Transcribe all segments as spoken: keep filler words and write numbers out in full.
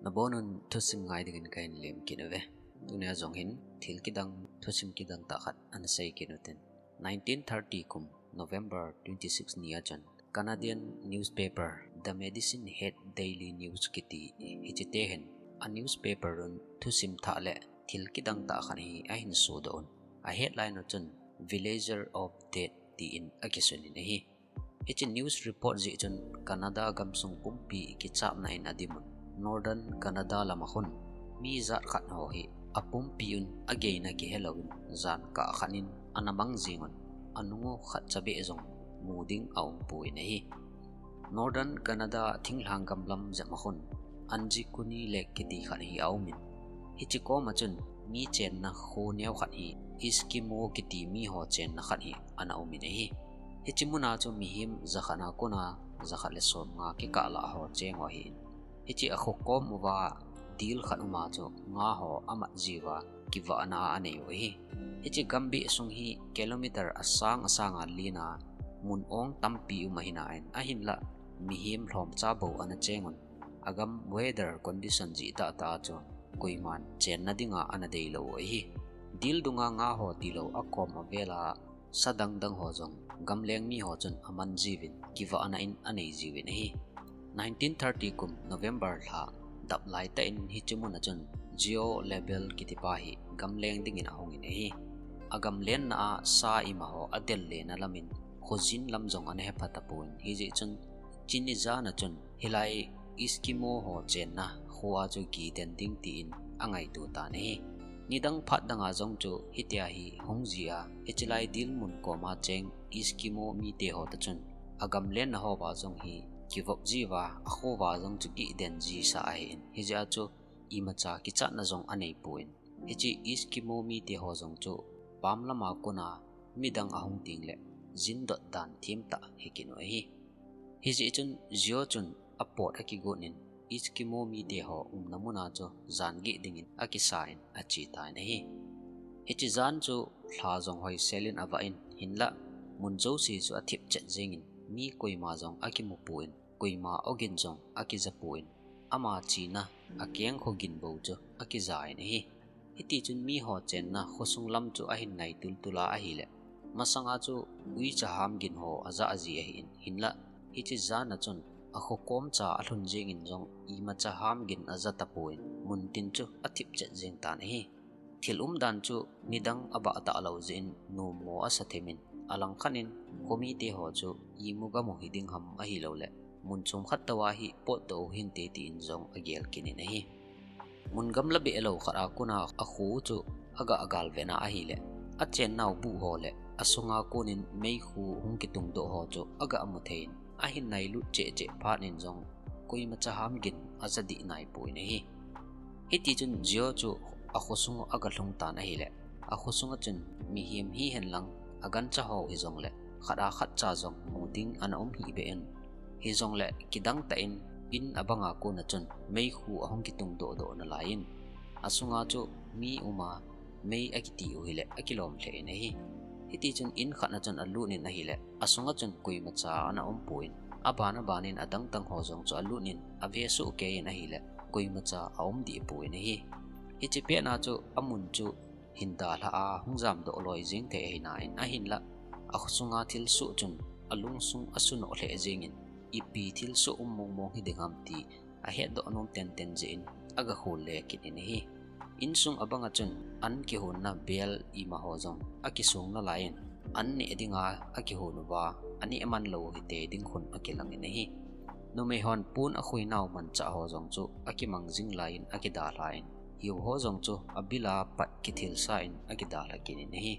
Nabonun thusim ngai dingin kahin lemkit uve. Tunia jong hin thil kidang, thusim kidang tah khat ana seikit utin. Nineteen thirty kum November twenty six ni a chun Canadian newspaper The Medicine Hat Daily News kiti hiche te hin a newspaper un thusim thah le thil kidang tah khat hi ahin sodoh un. A headline u chun Villager of Death tiin akisunin ahi. Hiche news report jeh chun Canada gamsung pumpi kichapna in adimun Northern Canada lama khun mi jat khat ho hi apumpi un ageina kihelouvin jan kah khat in ana mang jing un, anung u khatcha beh jong mu ding aumpon ahi. Northern Canada thinglhang gam lam jep a khun Anjikuni Lake kiti khat hi aumin, hiche koma chun mi chenna kho neo khat hi Eskimo kiti mi ho chenna khat hi ana umin ahi. Hiche muna chu mihem jakhat a kona jakhat le somnga kikah lah ho cheng u ahin, hiche akho kom uva dil khat uma chu nga ho amat jiuva kivahna anei u ahi. Hiche gambih sung hi kilometer asang asanga lena mun ong tampi um ahi nain, ahinlah mihem lhomcha bou ana cheng un, agam weather condition jeh tahtah chu koiman chenna dinga ana deilou u ahi. Dil dunga nga ho tilou akom avela sa dangdang ho jong gamleng mi ho chun aman jiuvin kivahna in anei jiuvin ahi. Nineteen thirty kum November lha dap laitah in hiche muna chun Geo Lebel kitipa hi gamleng dingin ahungin ahi. Agamlenna a sa ima ho adel lena lamin khojin lam jong ana hepha tapon, hijeh chun hiche ni jana chun hilai Eskimo ho chenna khoa chu giden ding tiin angaito tan ahi. Nidang phat danga jong chu hitia hi hung jia, hichelai dil mun koma cheng Eskimo mite ho toh chun agamlenna hoa jong hi kivop jiuva, akhova jong chu giden jisa ahin, hijeh a chu imacha kichatna jong aneipon, hiche Eskimo mite ho jong chu pam lama kona midang ahung tengle jindot dan themtah hikit u ahi. Hijeh chun Geo chun apot akigot in Eskimo mite ho umna muna chu jan gih dingin akisan achetan ahi. Hiche jan chu lha jong hoiselin avah in, hinlah mun jouse chu athip chet jengin mi koima jong akimupon, koima ogin jong akijapon, ama chena akengkho gin bou chu akijan ahi. Hitichun miho chenna khosung lam chu ahin nai tultul a ahile, masanga chu uicha ham gin ho ajah ji ahin, hinlah hiche jana chun akhokomcha alhun jengin jong imacha ham gin ajah tapon, muntin chu athip chet jeng tan ahi. Thil umdan chu nidang abah talou jeh in nommo asa themin, alangkhat in khomite ho chu imu gamu hiding ham ahilouleh mun chom khat touva hi potdoh u hinte tin jong agel kit in ahi. Mun gamla behlou khat a kona akho chu aga galvetna ahile, achennau buh ho le asunga konin meikhu hung kitungdoh ho chu aga mu thei in, ahin nailut cheh cheh phat in jong koimacha ham gin ajah dih naipon ahi. Hitichun Geo chu akhosung u aga lhung tan ahile, akhosunga chun mihem hihen lang agancha ho hijongle khat a khatcha jong mu ding ana um hih beh in, hijongle kidang tah in in abanga kona chun meikhu ahung kitungdoh doh nalaiyin, asunga chu mi uma mei akiti u hile akilom lheh in ahi. Hitichun in khat na chun alut in ahile, asunga chun koimacha ana umpon, aban abanin adangdang ho jong chu alut in avesoh kei in ahile, koimacha aum dehpon ahi. Hiche petna chu amun chu hin dalha a hung jamdoh loi jeng thei ahina in, ahinlah akhosunga thilsoh chun alungsung asunoh lheh jengin, ipi thilsoh um mongmong hiding ham ti ahetdoh nom tenten jeh in aga kholle kit in ahi. Insung abanga chun an kihonna bel imaho jong akisong nalaiyin, an neh dinga akihon uva aneh manlou u hite ding khun akilangin ahi. Numei hon pon akhuinau manchah ho jong chu akimang jing laiyin akidalhan, hiuho jong chu abila pat kithilsa in akidalha kit in ahi.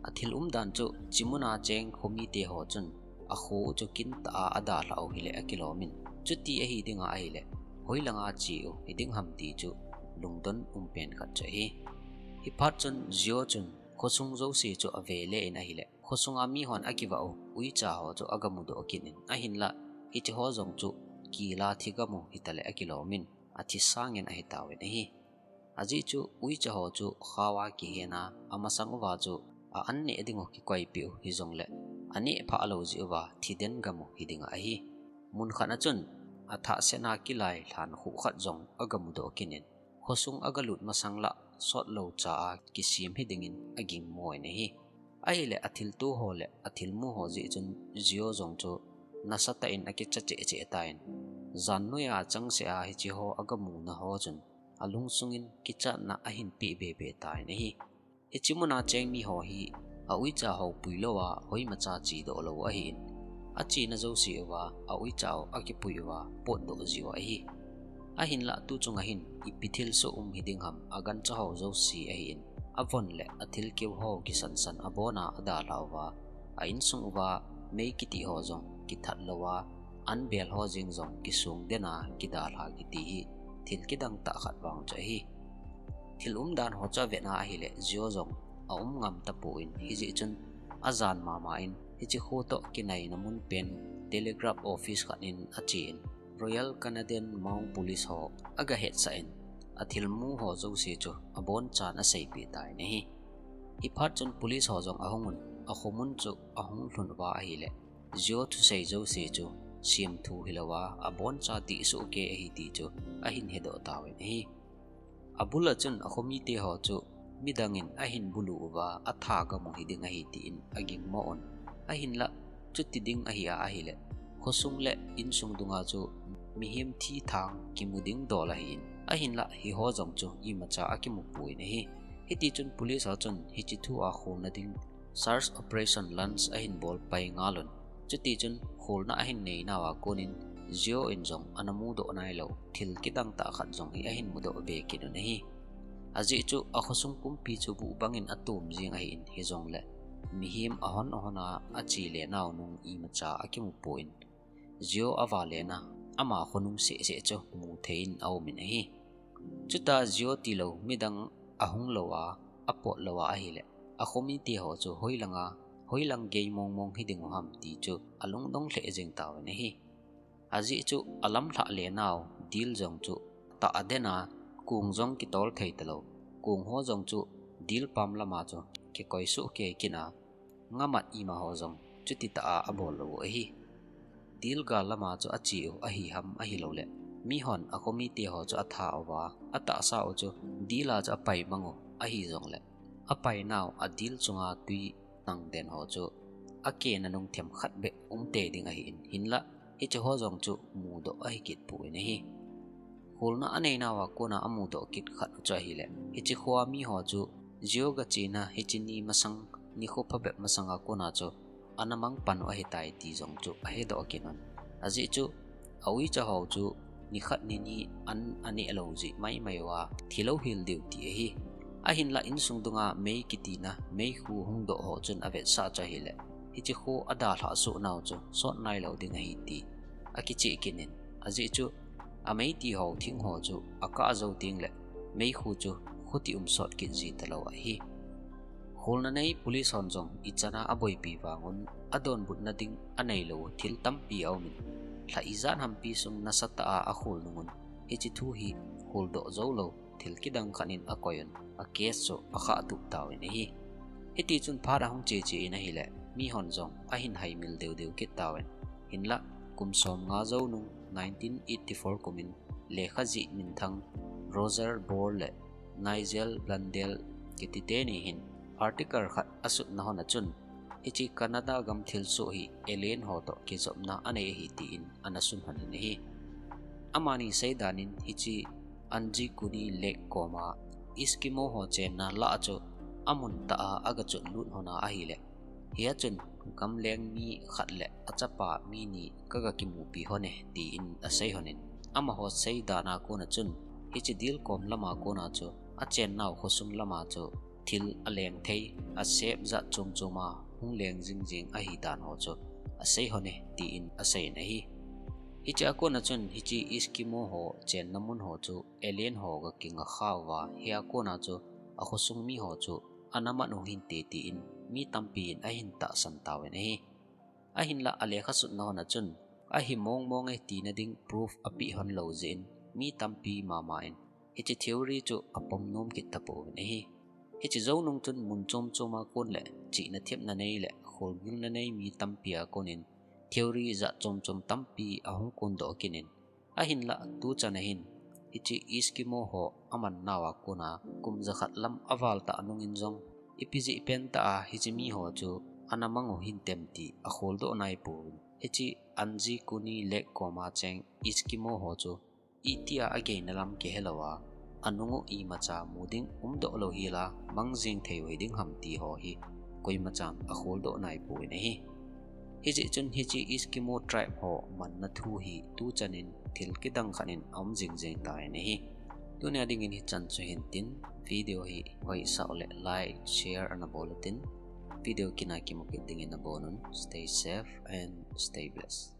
Athil umdan chu hiche muna cheng khomite ho chun akho u chu kintah a adalhah u hile akilomin, chuti ahi dinga ahile hoilanga che u hiding ham ti chu lungdon umpen khat chu ahi. Hiphat chun Geo chun khosung jouse chu avele in ahile, khosunga mihon akivah u uicha ho chu aga mudoh kit in, ahinlah hiche ho jong chu kila thigamu hitale akilomin, athi sangin ahitauvin ahi. Ajeh chu uicha ho chu khaova kihena amasang uva chu a an neh dingu kikoipeh u hijongle, aneh phahlou jeh uva thiden gamu hiding ahi. Mun khat na chun athah sena kilai lhan khuh khat jong aga mudoh kit in, khosung aga lut masang lah sot lou cha a kisem hi dingin aging mo in ahi. Ahile athilto ho le athilmu ho jeh chun Zio jong chu nasatah in akicha cheh cheh tan, jan noiya changseh a hiche ho aga muna ho chun alungsung in kichatna ahin peh be be tan ahi. Hiche muna cheng mi ho hi a uicha ho pui lou a hoimacha chedoh lou ahin, achena jouse uva a uicha ho akipui uva potdoh jiu ahi. Ahinlah tu chunga hin ipi thilsoh um hiding ham, agancha ho jouse ahin, avon le athilkeu ho kisan san abona adalha uva, a insung uva mei kiti ho jong kithat lou a, anbel ho jeng jong kisong den a kidalha kiti hi thil kidang tah khat vang chu ahi. Thil umdan ho chu avetna ahile Zio jong aum ngam tapon, hijeh chun ajan mama in hiche kho toh kinaina mun pen telegraph office khat in achen, Royal Canadian Mounted Police ho aga hetsah in, athilmu ho jouse chu abonchan aseipeh tan ahi. Hiphat chun police ho jong ahung un, akhomun chu ahung lhun uva ahile Zio thusei jouse chu semthu hilouva aboncha dihsoh kei ahi ti chu ahin hedoh tauvin ahi. Abul a chun akhomite ho chu midang in ahin bulu uva atha gamu hiding ahi tin aging mo un. Ahinlah chuti ding ahi a ahile, khosung le insung dunga chu mihem thi thang kimu ding dol ahin, ahinlah hiho jong chu imacha akimu pon ahi. Hiti chun police ho chun hiche thu a kholna ding search operation launch ahin bol pai ngal un. Chuti chun kholna ahin nei nauva konin Zio in jong ana mudoh nailou thil kidang tah khat jong hi ahin mudoh be kit un ahi. Ajeh chu akhosung pumpi chu buh bangin atom jing ahin, hijongle mihem ahon ahon a ache le nau nung imacha akimu pon, Zio avale na ama khonung seh seh chu mu thei in aum in ahi. Chuta Zio tilou midang ahung lou a, apot lou a ahile, akhomite ho chu hoilang a, hoilang gei mong mong hiding u ham ti chu alungdong lheh jeng tauvin ahi. Ajeh chu alamlhah le nau dil jong chu tah aden a, kong jong kitol thei talou, kong ho jong chu dil pam lama chu kikoi soh kei kit a, ngamat ima ho jong chuti tah a abol lou u ahi. Dil gal lama chu ache u ahi ham ahilouleh, mihon akhomite ho chu atha uva, atahsa u chu dil a chu apai mang u ahi jongle, apai nau adil chunga tui nang den ho chu akena nung themkhat beh um tei ding ahin, hinlah hiche ho jong chu mudoh ahi kit pon ahi. Kholna anei nauva kona amudoh kit khat chu ahile, hiche khoa mi ho chu Zio gachena hiche ni masang, nikho phabep masanga kona chu ana mang pan u ahitai ti jong chu ahedoh kit un. Ajeh chu a-uicha ho chu nikhat nini an aneh lou jeh maimai uva thilou hel diu ti ahi. Ahinlah insung dunga mei kitina meikhu hung doh ho chun avetsah chu ahile, hiche kho adalhah soh nau chu sot nailou ding ahi ti akicheh kit in, ajeh chu ameiti ho thing ho chu akah jou tengle meikhu chu khuti um sot kit ji talou ahi. Kholna nei police hon jong ichan a aboipi vangun adonbutna ding aneilou thil tampi aumin, lha ijat hampi sung nasatah a akhol nungun hiche thu hi kholdoh joulou thil kidang khat in akoi un, a case chu akhahtup tauvin ahi. Hiti chun phat ahung che che in ahile, mihon jong ahin haimil deu deu kit tauvin, hinlah kum somnga jou nung nineteen eighty-four kumin lekha jih minthang Roger Ball le Nigel Blundell kiti teni hin article khat asutna hon a chun, hiche Canada gam thilsoh hi alien ho toh kijopna anei ahi tin ana sun lhonin ahi. Amani seidan in hiche Anjikuni Lake koma Eskimo ho chenna lah chu amun tah a agachot lut hon a ahile, hia chun gamleng mi khat le achapa mi ni kaga kimupi hon e tin asei lhonin, amaho seidan a kona chun hiche dilkom lama kona chu achennau khosung lama chu thil aleng thei, asep jat chom chom a hung leng jing jing ahidan ho chu asei lhon e tin aseiyin ahi. Hiche a kona chun hiche Eskimo ho chenna mun ho chu alien ho ga kinga khauva, hia kona chu akhosung mi ho chu ana man u hinte tin mi tampin ahin tahsan tauvin ahi. Ahinlah alekha sutna hon a chun ahi mong mong e tina ding proof apeh lhon lou jeh in mi tampi mama in hiche theory chu apom nom kit tapouvin ahi. Hiche jou nung chun mun chom chom a kon le chihna thepna nei le kholgilna nei mi tampi a konin theory jat chom chom tampi ahung kondoh kit in, Ahinlah tuchan ahin, hiche Eskimo ho aman nauva kona kum jakhat lam aval tah nungin jong, ipi jeh pen tah a hiche miho chu ana mang u hintem ti akholdoh naipouvin, hiche Anji Kuni Lake koma cheng Eskimo ho chu itia ageina lam kihelouva, anung u imacha mu ding umdoh lou hila mang jeng thei u hiding ham ti ho hi koimachan akholdoh naipouvin ahi. Hijeh chun hiche Eskimo tribe ho manna thu hi tuchan in thil kidang khat in aum jing jeng tan ahi. Tunia dingin hichan chu hintin, video hi hoisah uleh like, share ana bol utin, video kina kimu kit dingin nabonun. Stay safe and stay blessed.